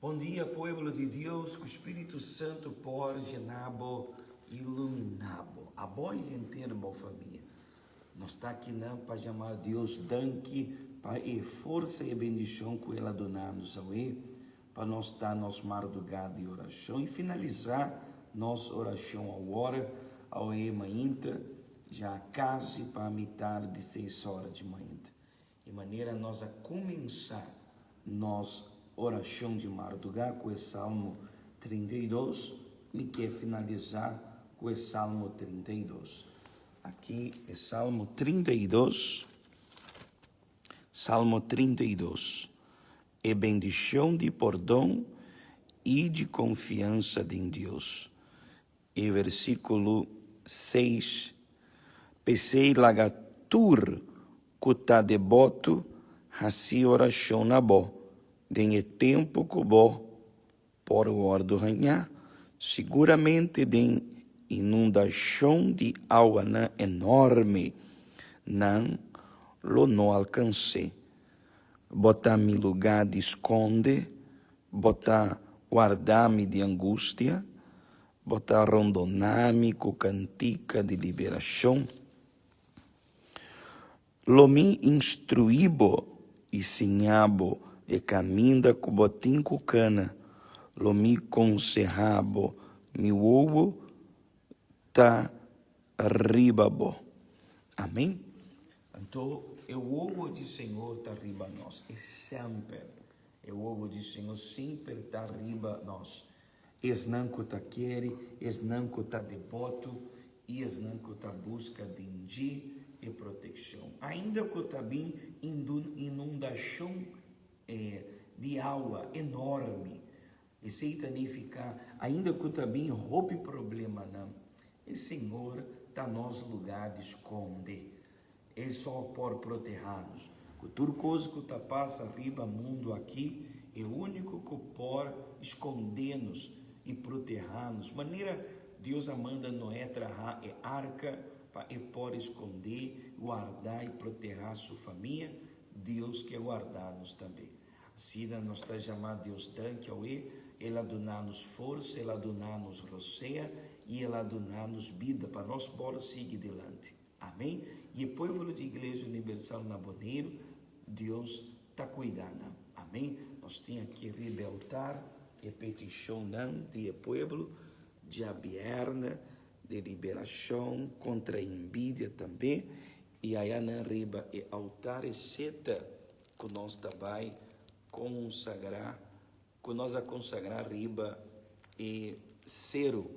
Bon dia pueblo di Dios, ku Spiritu Santu por yena bo, iluminá bo, abo i henter bo famia. Nos ta akinan pa yama Dios danki pa e forsa i e bendishon ku El a duna nos awe pa nos ta nos mardugá di orashon i finalisá nos orashon awor, awe mainta, ya kasi pa mitar di seis ora di mainta. E manera nos a kuminsá nos orashon di mardugá ku e Salmo 32, mi ke finalisá ku e Salmo 32. Aki e Salmo 32, Salmo 32, e bendishon di pordon i di konfiansa den Dios. E versíkulo 6, P'esei laga tur ku ta deboto hasi orashon na bo den e tempu ku bo por wòrdu hañá, siguramente den inundashon di awanan enorme nan lo no alkans'é. Bo ta mi lugá di skonde, bo ta warda mi di angustia, bo ta rondoná mi ku kantika di liberashon. Lo mi instruí bo i siñá bo e kaminda ku bo tin ku kana, lo mi konsehá bo, mi wowo ta riba bo. Amén. Anto e wowo di Señor ta riba nos, e semper. E wowo di Señor semper ta riba nos. Esnan ku ta kere, esnan ku ta deboto i esnan ku ta buska den dje e protekshon. Ainda ku ta bin inundashon di awa enorme, esei ta nifiká ainda ku ta bin hopi problemanan, e Señor ta nos lugá di skonde. E so por protehá nos. Ku tur kos ku ta pasa riba mundu aki, e úniko ku por skondé nos i protehá nos. Manera Dios a manda Noé traha e arka pa e por skondé, warda i protehá su famia, Dios ke warda nos tambe. Asina nos ta yama Dios danki awe, El a duna nos forsa, El a duna nos rosea i El a duna nos bida pa nos por sigui dilanti. Amén. I e pueblo di Iglesia Universal na Boneiru, Dios ta cuida nan. Amén. Nos tin aki riba e altar e peticionnan di e pueblo djabierne di liberacion contra envidia tambe. I aya nan riba e altar e seta cu nos ta bay consagra Ku nos a konsagrá riba e seru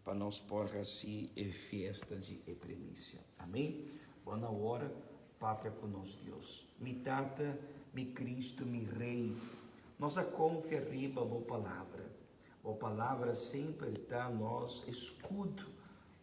pa nos por hasi e fiesta di e Primisia. Amén. Bon awor papia ku nos Dios. Mi Tata, mi Cristo, mi Rey, nos a konfia riba Bo Palabra. Bo Palabra semper ta nos eskudo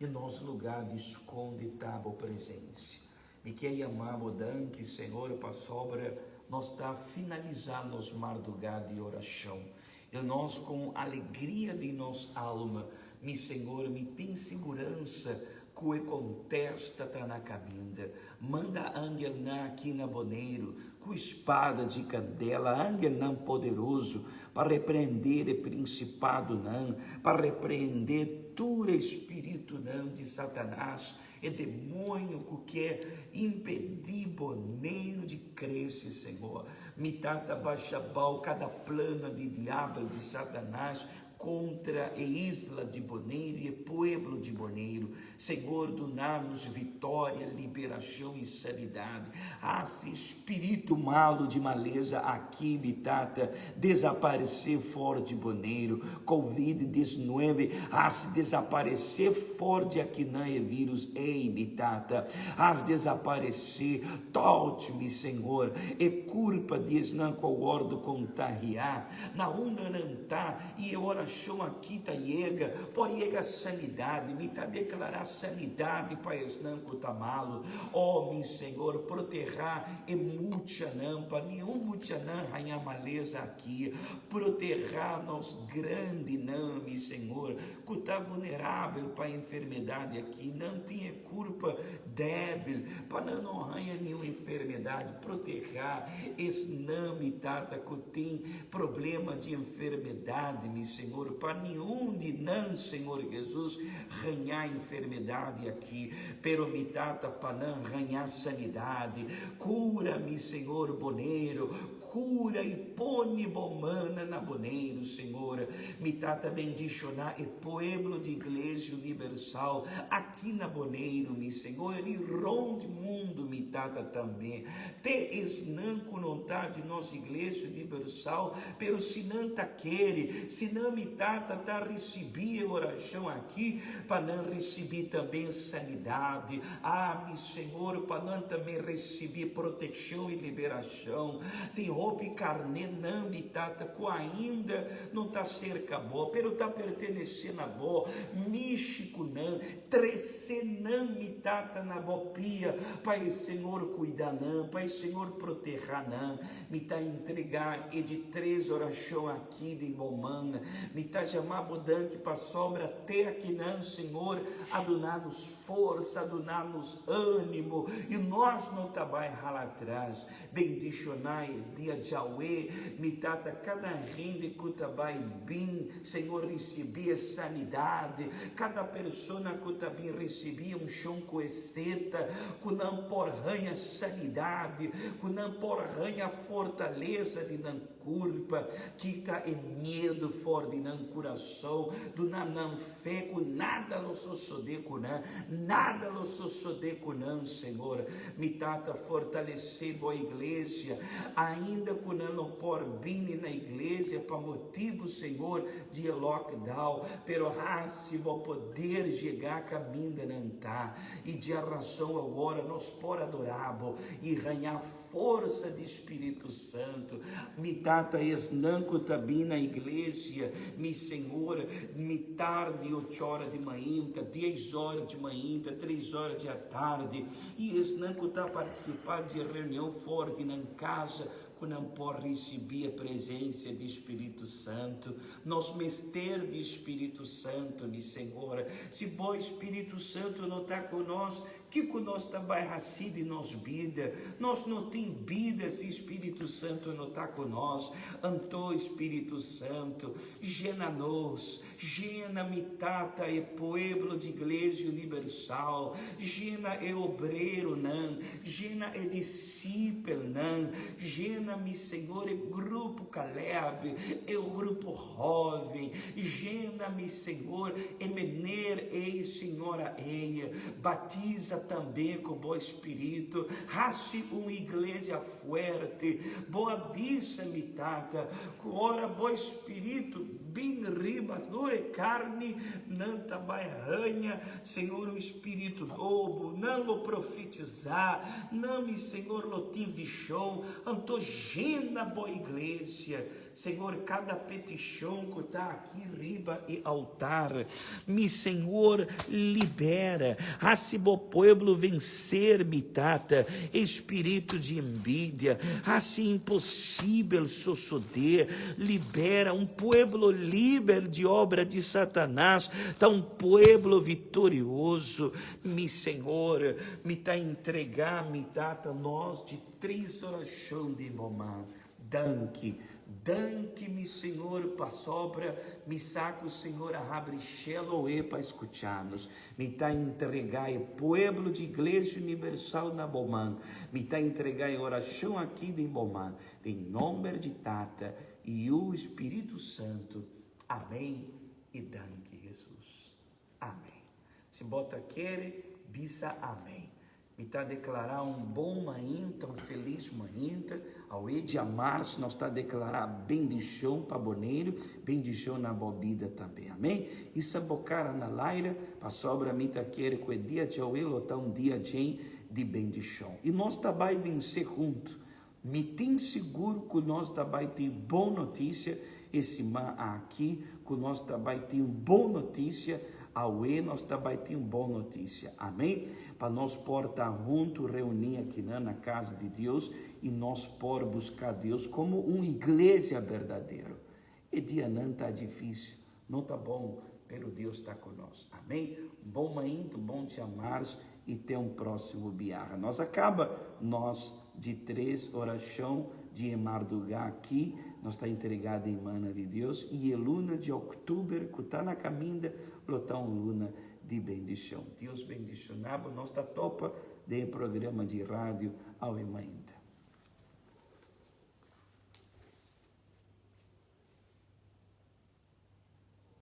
i nos lugá di skonde ta Bo presensia. Mi ke yama Bo danki, Señor, pasobra nos ta finalisá nos mardugá di orashon i nos ku alegria den nos alma, mi Señor, mi tin siguransa ku e kontesta ta na kaminda. Manda angelnan aki na Boneiru ku spada di kandela, angelnan poderoso, pa reprendé e prinsipadonan, pa reprendé tur e spiritunan di Satanas, E demoño ku ke impedí Boneiru di krese, Señor. Mi Tata, basha bou kada plano di diabel, di Satanas, kontra e isla di Boneiru i e pueblo di Boneiru. Señor, duna nos vitoria, liberashon i sanidad. Hasi spiritu malu di malesa aki, mi Tata, desaparesé for di Boneiru. Covid 19 hasi desaparesé for di akinan e virus ei, mi Tata. Hasi desaparesé, touch mi Señor, e kurpa di esnan ku a wòrdu kontagiá, na unda nan ta i e orashon. orashon aki ta yega, por yega sanidad. Mi ta deklará sanidad pa esnan ku ta malu. O mi Señor, protehá e muchanan pa niun muchanan haña malesa aki. Protehá nos grandinan, mi Señor, ku ta vulnerabel pa enfermedad aki. Nan tin e kurpa débil, pa nan no haña niun enfermedad. Protehá esnan, mi Tata, ku tin problema di enfermedad, mi Señor, pa niun di nan, Señor Jesus, haña enfermedad aki, pero mi Tata, pa nan haña sanidad. Kura, mi Señor, Boneiru, kura i pone bo mana na Boneiru, Señor. Mi Tata, bendishoná e pueblo di Iglesia Universal aki na Boneiru, mi Señor, i rond mundu, mi Tata, tambe. Te esnan ku no ta di nos Iglesia Universal, pero si nan ta kere, si nan, mi Tata, ta risibí e orashon aki, pa nan risibí tambe sanidad. Ah, mi Señor, pa nan tambe risibí protekshon i liberashon. Tin hopi karnénan, mi Tata, ku ainda no ta serka Bo, pero ta pertenesé na Bo. Mishi ku nan, Trese nan, mi Tata, na bo pia, pa e Señor cuida nan, pa e Señor proteha nan. Mi ta entrega e di tres oracion aki den bo man. Mi ta jama bo danki pasobra te akinan, Señor, a duna nos forsa, a duna nos animo, y nos no ta bay hala atras. Bendiciona e dia djawe, mi Tata, cada hende cu ta bay bin, Señor, ricibi e sanidad, cada persona cu ta bin ricibi e uncion cu e seta, cu nan por haña sanidad, cu nan por haña fortaleza di nan curpa, kita e miedo for di nan curason, duna nan fe cu nada lo sosode cu nan, nada lo sosode cu nan, Señor. Mi Tata, fortalece Bo iglesia, ainda cu nan no por bini na iglesia pa motibu, Señor, di e lockdown, pero haci Bo poder yega caminda nan ta, y djarazon awor nos por adora Bo y haña Forsa di Spiritu Santu. Mi Tata esnan ku ta bin na iglesia, mi Señor, mi tardi ocho ora di mainta, dies ora di mainta, tres ora di atardi, i esnan ku ta partisipá di reunion for di nan kasa, ku nan por risibí e presensia di Spiritu Santu. Nos mester di Spiritu Santu, mi Señor. Si bo Spiritu Santu no ta ku nos, Kiko nos ta bai hasi di nos bida? Nos no tin bida si Spiritu Santu no ta ku nos. Anto, Spiritu Santu, jena nos, jena mi tata e pueblo di Iglesia Universal, jena e obreronan, jena e disipelnan, jena, mi Señor, e grupo Caleb, e grupo Hoven, jena mi Senhor, e mener ei, senhora ei, batiza tambe ku bo Spiritu, hasi un iglesia fuerte. Bo a bisa mi Tata, ku ora bo Spiritu bin riba tur e karni, nan ta bai haña, Senhor, un spiritu nobo, nan lo profetizá, nan, mi Senhor, lo tin vishon. Anto jena bo iglesia. Señor, cada peticion cu ta aki riba e altar, mi Señor, libera, haci bo pueblo vencer, mi Tata, e spirito di envidia, haci imposibel sosode, libera un pueblo liber di obra di Satanas, ta un pueblo victorioso, mi Señor, mi ta entrega, mi Tata, nos di tres oracion den bo man. Danki, danki mi Señor pasobra mi sa cu Señor a habri cielo oe pa scucha nos. Mi ta entrega e pueblo di Iglesia Universal na bo man. Mi ta entrega e oracion aki den bo man. Den nomber di Tata, Yiu y Spiritu Santo. Amen y danki Jesus. Amen. Si bo ta kere, bisa amen. Mi ta deklará un bon mainta, un felis mainta. Awe djamars nos ta deklará bendishon pa Boneiru, bendishon na bo bida tambe. Amen. Hisa bo kara na laira, pasobra mi ta kere ku e dia djawe lo ta un dia djen di bendishon. I nos ta bai vense huntu. Mi tin sigur ku nos ta bai tin bon notisia. E siman aki ku nos ta bai tin un bon notisia, awe nos ta bai tin un bon notisia. Amén. Pa nos por ta huntu reuní akinan na kas di Dios i nos por buska Dios komo un iglesia berdadero. E dianan ta difísil, no ta bon, pero Dios ta ku nos. Amén. Un bon mainta, un bon djamars i te un próksimo biaha. Nos a kaba nos di tres orashon di e mardugá aki. Nos ta entregá den mana di Dios i e luna di òktober ku ta na kaminda lo ta un luna di bendishon. Dios bendishoná bo. Nos ta topa den e programa di radio awe mainta.